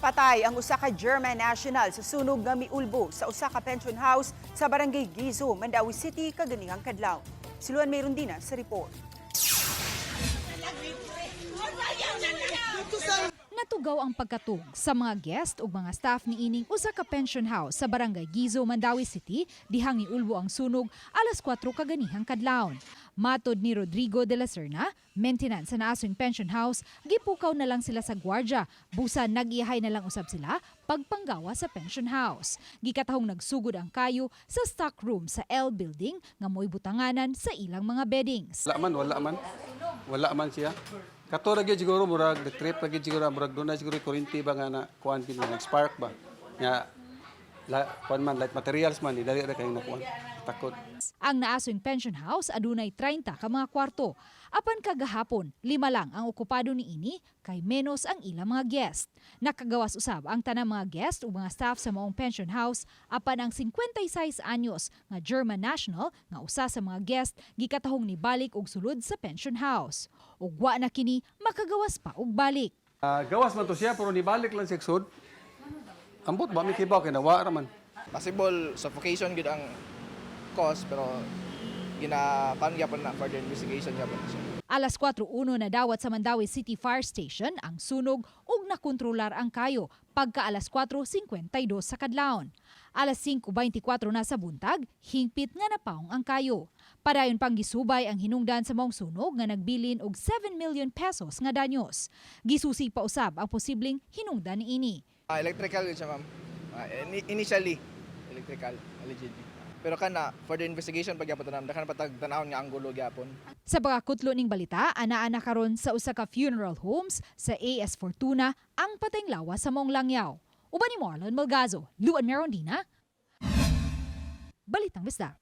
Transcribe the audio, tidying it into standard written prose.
Patay ang usa ka German national sa sunog nga miulbo sa usa ka pension house sa Barangay Guizo, Mandaue City kaganihang kadlaw. Si Luan Merundina sa report. Natugaw ang pagkatug sa mga guest ug mga staff niining usa ka pension house sa Barangay Guizo, Mandaue City, dihang niulbo ang sunog alas 4 kaganihang kadlawon. Matod ni Rodrigo de la Serna, maintenance sa naasoing pension house, gipukaw na lang sila sa gwardya, busa nag-iyahay na lang usab sila pagpanggawa sa pension house. Gikatahong nagsugod ang kayo sa stock room sa L building nga mo'y butanganan sa ilang mga beddings. Wala man, wala man. Wala man siya. Kato ra gyud siguro murag the trip ra gyud siguro, murag doon na siguro kuryente ba nga na kuan gyud, nag spark ba. Nga la, kuan man, light materials man, dali ra kayo na kuan. Takot. Ang naasoing pension house adunay 30 ka mga kwarto. Apan kagahapon, lima lang ang okupado niini kay menos ang ilang mga guest. Nakagawas usab ang tanang mga guest ug mga staff sa maong pension house, apan ang 56 anyos nga German national nga usa sa mga guest gikatahong nibalik og sulod sa pension house. Ug wa na kini makagawas pa og balik. Ah, gawas man to siya pero nibalik lang siya sud. Ambot ba mi kibaw kay nawa ra man. Possible suffocation gid ang cause, pero gina kuan gyapon na, further investigation gyapon na siya. Alas 4:01 na dawat sa Mandaue City Fire Station ang sunog ug nakontrolar ang kayo pagka alas 4:52 sa kadlawon. Alas 5:24 na sa buntag, hingpit nga napaong ang kayo. Padayon pang gisubay ang hinungdan sa maong sunog nga nagbilin og 7 million pesos nga danyos. Gisusi pa usab ang posibleng hinungdan niini. Ah, electrical gid siya, ma'am. Ah, initially electrical allegedly. Pero kana further investigation pag gyapon tanan, daghan pa tag tanawon nga anggulo gyapon. Sa pagkakutlo ning balita, ana-ana karon sa usa ka funeral homes sa AS Fortuna ang patayng lawas sa maong langyaw. Uban ni Marlon Malgazo, Luan Merondina, Balitang Bisdak.